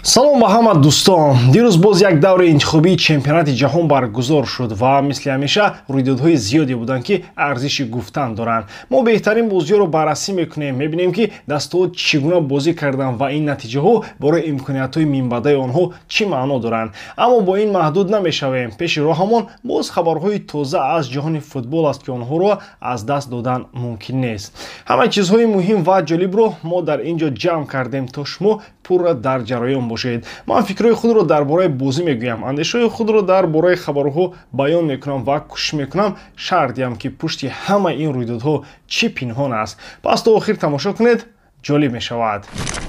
Салом ба ҳама дӯстон. Дирӯз боз як даври интихобии чемпионати ҷаҳон баргузор шуд ва мисли ҳамеша рӯйдодҳои зиёде буданд, ки арзиши гуфтан доранд. Мо беҳтарин бозиҳоро баррасӣ мекунем, мебинем, ки дастаҳо чӣ гуна бозӣ карданд ва ин натиҷаҳо барои имкониятҳои минбаъдаи онҳо чӣ маъно доранд. Аммо бо ин маҳдуд намешавем. Пеши роҳамон боз хабарҳои тоза аз ҷаҳони футбол аст, ки онҳоро аз даст додан мумкин нест. Ҳамаи чизҳои муҳим ва ҷолибро мо дар ин ҷо ҷамъ кардем, то шумо пурра дар ҷараён бошед. Ман фикрҳои худро дар бораи бозӣ мегӯям, андешаҳои худро дар бораи хабарҳо баён мекунам ва кӯшиш мекунам шарҳ диҳам, ки пушти ҳамаи ин рӯйдодҳо чӣ пинҳон аст. Пас то охир тамошо кунед, ҷолиб мешавад.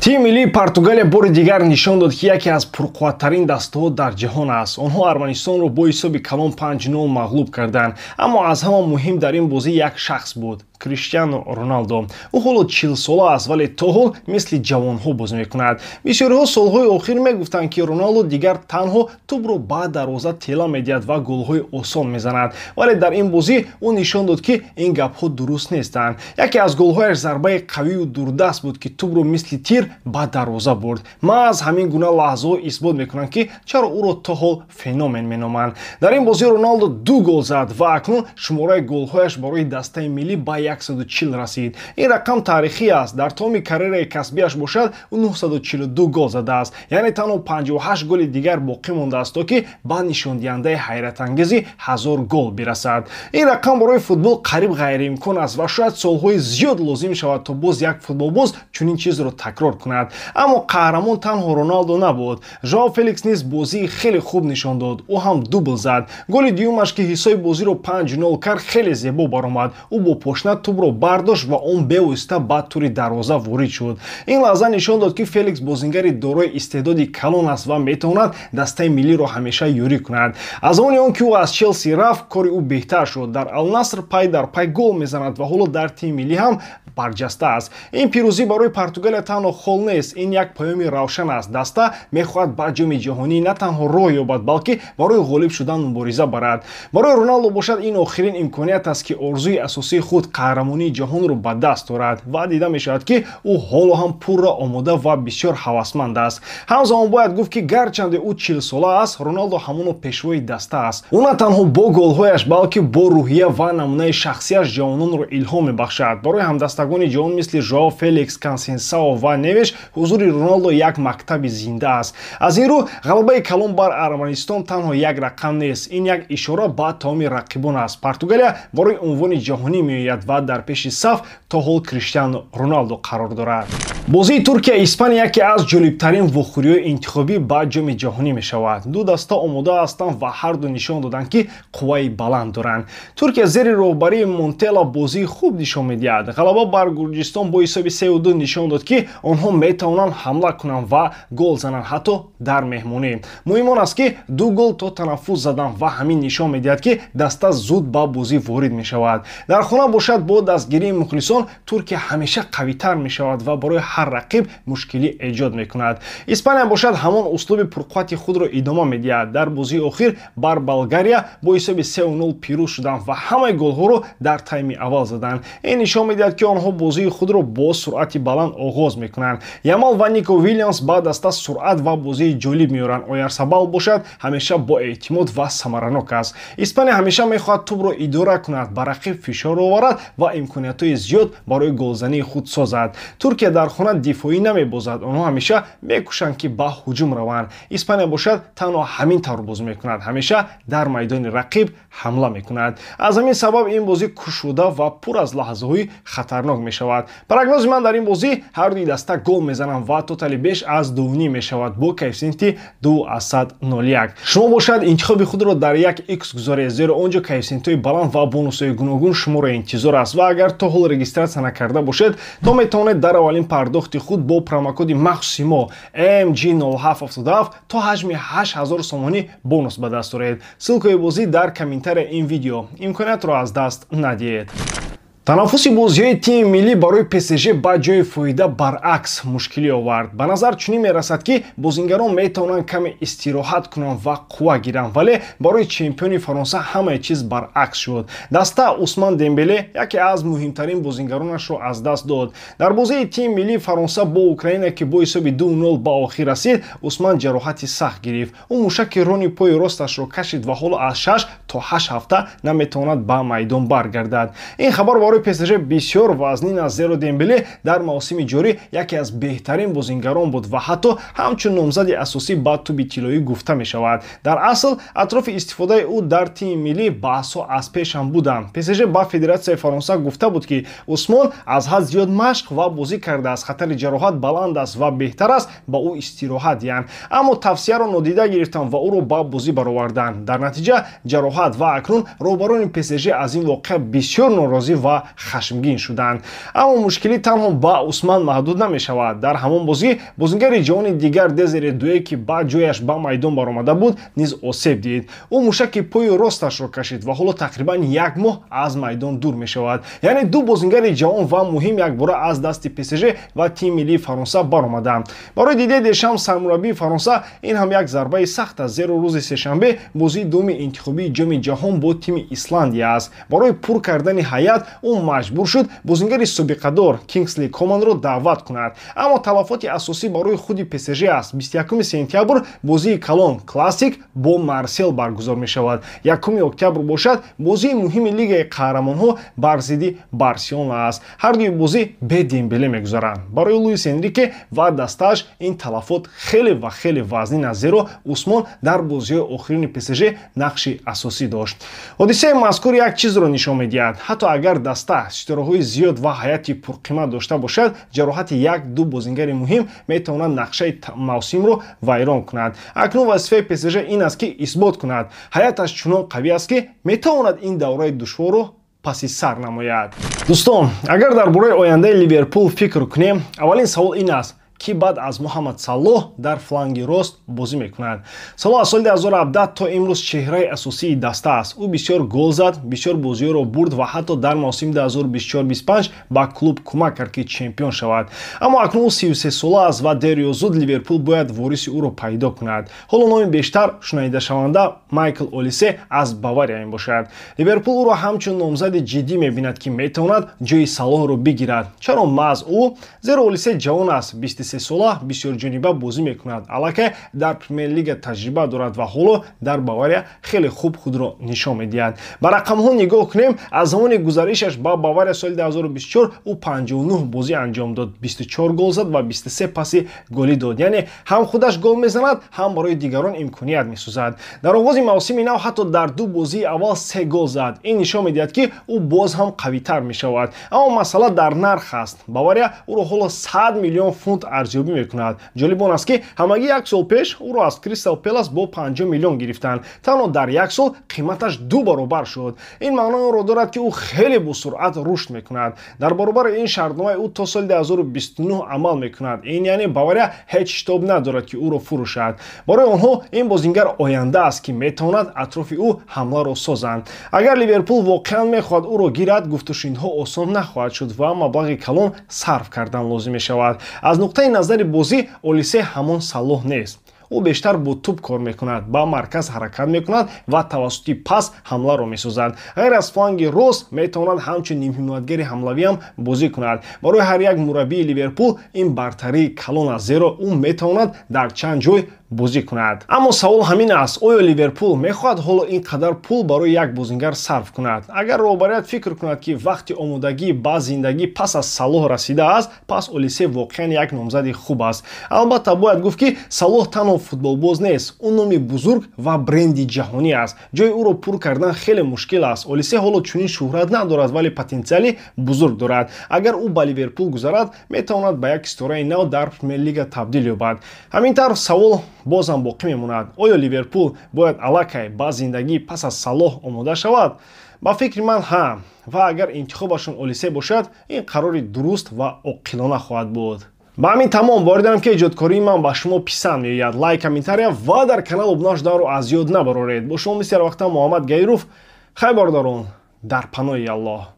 Тими миллии Португалия бори дигар нишон дод, ки яке аз пурқувваттарин дастаҳо дар ҷаҳон аст. Онҳо Арманистонро бо ҳисоби калон 5-0 мағлуб карданд. Аммо аз ҳама муҳим дар ин бозӣ як шахс буд: Криштиану Роналдо. Ӯ ҳоло 40-сола аст, вале то ҳол мисли ҷавонҳо бозӣ мекунад. Бисёриҳо солҳои охир мегуфтанд, ки Роналдо дигар танҳо тӯбро ба дарвоза тела медиҳад ва голҳои осон мезанад, вале дар ин бозӣ ӯ нишон дод, ки ин гапҳо дуруст нестанд. Яке аз голҳояш зарбаи қавию дурдаст буд, ки тӯбро мисли тир ба дарвоза бурд. Маҳз ҳамин гуна лаҳзаҳо исбот мекунанд, ки чаро ӯро то ҳол феномен меноманд. Дар ин бозӣ Роналдо ду гол зад ва акнун шумораи голҳояш барои дастаи миллӣ ба 140 расид. Ин рақам таърихӣ аст. Дар тамоми карьераи касбиаш бошад, ӯ 942 гол задааст, яъне танҳо 58 голи дигар боқӣ мондааст, то ки ба нишондиҳандаи ҳайратангези 1000 гол бирасад. Ин рақам барои футбол қариб ғайриимкон аст ва шояд солҳои зиёд лозим шавад, то боз як футболбоз чунин чизро такрор кунад. Аммо қаҳрамон танҳо Роналдо набуд. Жоао Феликс низ бозии хеле хуб нишон дод. Ӯ ҳам дубл зад. Голи дуюмаш, ки ҳисоби бозиро 5-0 кард, хеле зебо баромад. Ӯ бо пошна тӯбро бардошт ва он бевосита ба тури дарвоза ворид шуд. Ин лаҳза нишон дод, ки Феликс бозингари дорои истеъдоди калон аст ва метавонад дастаи миллиро ҳамеша ёрӣ кунад. Аз замони он ки ӯ аз Челси рафт, кори ӯ беҳтар шуд. Дар Алнаср пай дар пай гол мезанад ва ҳоло дар тими миллӣ ҳам барҷаста аст. Ин пирӯзӣ барои Португалия танҳо хол нест, ин як паёми равшан аст: даста мехоҳад ба Ҷоми Ҷаҳонӣ на танҳо роҳ ёбад, балки барои ғолиб шудан мубориза барад. Барои Роналдо бошад, ин охирин имконият аст, ки орзуи асосии худ, қаҳрамонии ҷаҳонро ба даст орад, ва дида мешавад, ки ӯ ҳоло ҳам пурра омода ва бисёр ҳавасманд аст. Ҳамзамон бояд гуфт, ки гарчанде ӯ 40-сола аст, Роналдо ҳамоно пешвои даста аст. Ӯ на танҳо бо голҳояш, балки бо рӯҳия ва намунаи шахсияш ҷавононро илҳом мебахшад. Барои ҳамдастагони ҷавон мисли Жоао Феликс, Консейсао ва Невеш ҳузури Роналдо як мактаби зинда аст. Аз ин рӯ ғалабаи калон бар Арманистон танҳо як рақам нест, ин як ишора ба тамоми рақибон аст: Португалия барои унвони ҷаҳонӣ меояд ва дар пеши саф то ҳол Криштиану Роналдо қарор дорад. Бозии Туркия Испания яке аз ҷолибтарин вохӯриҳои интихобӣ ба Ҷоми Ҷаҳонӣ мешавад. Ду даста омода ҳастанд ва ҳарду нишон доданд, ки қувваи баланд доранд. Туркия зери роҳбарии Монтела бозии хуб нишон медиҳад. Ғалаба бар Гурҷистон бо ҳисоби 3-2 нишон дод, ки онҳо метавонанд ҳамла кунанд ва гол зананд, ҳатто дар меҳмонӣ. Муҳим он аст, ки ду гол то танаффус заданд ва ҳамин нишон медиҳад, ки даста зуд ба бозӣ ворид мешавад. Дар хона бошад, бо дастгирии мухлисон Туркия ҳамеша қавитар мешавад ва барои ҳар рақиб мушкилӣ эҷод мекунад. Испания бошад, ҳамон услуби пурқуввати худро идома медиҳад. Дар бозии охир бар Болгария бо ҳисоби 3-0 пирӯз шуданд ва ҳамаи голҳоро дар тайми аввал заданд. Ин нишон медиҳад, ки онҳо бозии худро бо суръати баланд оғоз мекунанд. Ямал ва Нико Вилямс ба даста суръат ва бозии ҷолиб меоранд. Оярсабал бошад, ҳамеша бо эътимод ва самаранок аст. Испания ҳамеша мехоҳад тӯбро идора кунад, ба рақиб фишор оварад ва имкониятҳои зиёд барои голзании худ созад. Туркия дар хона дифоӣ намебозад, онҳо ҳамеша мекӯшанд, ки ба ҳуҷум раванд. Испания бошад, танҳо ҳамин тавр бозӣ мекунад, ҳамеша дар майдони рақиб ҳамла мекунад. Аз ҳамин сабаб ин бозӣ кушода ва пур аз лаҳзаҳои хатарнок мешавад. Прогнози ман дар ин бозӣ: ҳардуи даста гол мезананд ва тотали беш аз 2,5 мешавад бо коэффисиенти 2,01. Шумо бошад, интихоби худро дар як икс гузоред, зеро он ҷо коэффисиентҳои баланд ва бонусҳои гуногун шуморо интизор аст. Ва агар то ҳол регистрация накарда бошед, то метавонед дар аввалин пардохти худ бо промокоди махсуси мо MG0777 то ҳаҷми 8000 сомонӣ бонус ба даст оред. Ссылкаи бозӣ дар комментария ин видео. Имкониятро аз даст надиҳед. Танаффуси бозиҳои тими миллӣ барои ПСЖ ба ҷои фоида баръакс мушкилӣ овард. Ба назар чунин мерасад, ки бозингарон метавонанд каме истироҳат кунанд ва қувва гиранд, вале барои чемпиони Фаронса ҳамаи чиз баръакс шуд. Даста Усман Дембеле яке аз муҳимтарин бозингаронашро аз даст дод. Дар бозии тими миллии Фаронса бо Украина, ки бо ҳисоби 2-0 ба охир расид, Усман ҷароҳати сахт гирифт. Ӯ мушаки рони пои росташро кашид ва ҳоло аз 6 то 8 ҳафта наметавонад ба майдон баргардад. Ин хабар барои ПСЖ бисёр вазнин аст, зеро Дембеле дар мавсими ҷорӣ яке аз беҳтарин бозингарон буд ва ҳатто ҳамчун номзади асосӣ ба туби тиллоӣ гуфта мешавад. Дар асл атрофи истифодаи ӯ дар тими миллӣ баҳсҳо аз пеш ҳам буданд. ПСЖ ба Федератсияи Фаронса гуфта буд, ки Усмон аз ҳад зиёд машқ ва бозӣ кардааст, хатари ҷароҳат баланд аст ва беҳтар аст ба ӯ истироҳат диҳанд. Аммо тавсияро нодида гирифтанд ва ӯро ба бозӣ бароварданд. Дар натиҷа ҷароҳат ва акнун роҳбарони ПСЖ аз ин воқеа бисёр норозӣ ва хашмгин шуданд. Аммо мушкилӣ танҳо ба Усман маҳдуд намешавад. Дар ҳамон бозӣ бозингари ҷавони дигар Дезире Дуэ, ки ба ҷояш ба майдон баромада буд, низ осеб дид. Ӯ мушаки пои росташро кашид ва ҳоло тақрибан як моҳ аз майдон дур мешавад. Яъне ду бозингари ҷавон ва муҳим якбора аз дасти ПСЖ ва тими миллии Фаронса баромаданд. Барои Дидье Дешам, сармураббии Фаронса, ин ҳам як зарбаи сахт аст, зеро рӯзи сешанбе бозии дуюми интихобии Ҷоми Ҷаҳон бо тими Исландия аст. Барои пур кардани ҳайат ӯ маҷбур шуд бозингари собиқадор Кингсли Команро даъват кунад. Аммо талафоти асосӣ барои худи ПСЖ аст. 21 сентябр бозии калон Классик бо Марсел баргузор мешавад. 1 октябр бошад бозии муҳими Лигаи қаҳрамонҳо бар зидди Барселона аст. Ҳар дуи бозӣ бе Дембеле мегузаранд. Барои Луис Энрике ва дастааш ин талафот хеле ва хеле вазнин аст, зеро Усмон дар бозиҳои охирини ПСЖ нақши асосӣ дошт. Ҳодисаи мазкур як чизро нишон медиҳад: ҳатто агар даста ситораҳои зиёд ва ҳайати пурқимат дошта бошад, ҷароҳати як-ду бозингари муҳим метавонад нақшаи мавсимро вайрон кунад. Акнун вазифаи ПСЖ ин аст, ки исбот кунад ҳайаташ чунон қавӣ аст, ки метавонад ин давраи душворро паси сар намояд. Дӯстон, агар дар бораи ояндаи Ливерпул фикр кунем, аввалин савол ин аст, ки баъд аз Муҳаммад Салоҳ дар фланги рост бозӣ мекунад. Салоҳ аз соли 2017 то имрӯз чеҳраи асосии даста аст. Ӯ бисёр гол зад, бисёр бозиҳоро бурд ва ҳатто дар мавсими 2024-25 ба клуб кӯмак кард, ки чемпион шавад. Аммо акнун ӯ 33 сола аст ва дер ё зуд Ливерпул бояд вориси ӯро пайдо кунад. Ҳоло номи бештар шунавидашаванда Майкл Олисе аз Бавария мебошад. Ливерпул ӯро ҳамчун номзади ҷиддӣ мебинад, ки метавонад ҷои Салоҳро бигирад. Чаро маҳз ӯ? Зеро Олисе ҷавон аст, 23 сола, бисёрҷониба бозӣ мекунад, аллакай дар Премер-лига таҷриба дорад ва ҳоло дар Бавария хеле хуб худро нишон медиҳад. Ба рақамҳо нигоҳ кунем, аз замони гузаришаш ба Бавария соли 2024 ӯ 59 бозӣ анҷом дод, 24 гол зад ва 23 паси голӣ дод. Яъне ҳам худаш гол мезанад, ҳам барои дигарон имконият месозад. Дар оғози мавсими нав ҳатто дар ду бозии аввал 3 гол зад. Ин нишон медиҳад, ки ӯ боз ҳам қавитар мешавад. Аммо масъала дар нарх аст. Бавария ӯро ҳоло 100 миллион фунт арзёбӣ мекунад. Ҷолиб он аст, ки ҳамагӣ як сол пеш ӯро аз Кристал Пелас бо 50 миллион гирифтанд. Танҳо дар як сол қиматаш ду баробар шуд. Ин маънои онро дорад, ки ӯ хеле босуръат рушд мекунад. Дар баробари ин шартномаи ӯ то соли 2029 амал мекунад. Ин яъне Бавария ҳеҷ шитоб надорад, ки ӯро фурӯшад. Барои онҳо ин бозингар оянда аст, ки метавонад атрофи ӯ ҳамларо созанд. Агар Ливерпул воқеан мехоҳад ӯро гирад, гуфтушунидҳо осон нахоҳад шуд ва маблағи калон сарф кардан лозим мешавад. Аз нуқтаи назари бозӣ Олисе ҳамон Салоҳ нест. Ӯ бештар бо тӯб кор мекунад, ба марказ ҳаракат мекунад ва тавассути пас ҳамларо месозад. Ғайр аз фланги рост метавонад ҳамчун нимҳимоятгари ҳамлавиам бозӣ кунад. Барои ҳар як мураббии Ливерпул ин бартарии калон аст, зеро ӯ метавонад дар чанд ҷой бозӣ кунад. Аммо савол ҳамин аст: оё Ливерпул мехоҳад ҳоло ин қадар пул барои як бозингар сарф кунад? Агар роҳбарият фикр кунад, ки вақти омодагӣ ба зиндагӣ пас аз Салоҳ расидааст, пас Олисе воқеан як номзади хуб аст. Албатта бояд гуфт, ки Салоҳ танҳо футболбоз нест, ӯ номи бузург ва бренди ҷаҳонӣ аст. Ҷои ӯро пур кардан хеле мушкил аст. Олисе ҳоло чунин шӯҳрат надорад, вале потенсиали бузург дорад. Агар ӯ ба Ливерпул гузарад, метавонад ба як ситораи нав дар Премер-лига табдил ёбад. Ҳамин тавр савол бозам боқӣ мемонад: оё Ливерпул бояд аллакай ба зиндагӣ пас аз Салоҳ омода шавад? Ба фикри ман, ҳа. Ва агар интихобашон Олисе бошад, ин қарори дуруст ва оқилона хоҳад буд. Ба ҳамин тамом. Боварӣ дорам, ки эҷодкории ман ба шумо писанд меояд. Лайк, комментария ва дар канал обуна шуданро аз ёд набароред. Бо шумо мисли ҳар вақта Муҳаммад Гаиров. Хайр, бародарон, дар паноҳи Аллоҳ.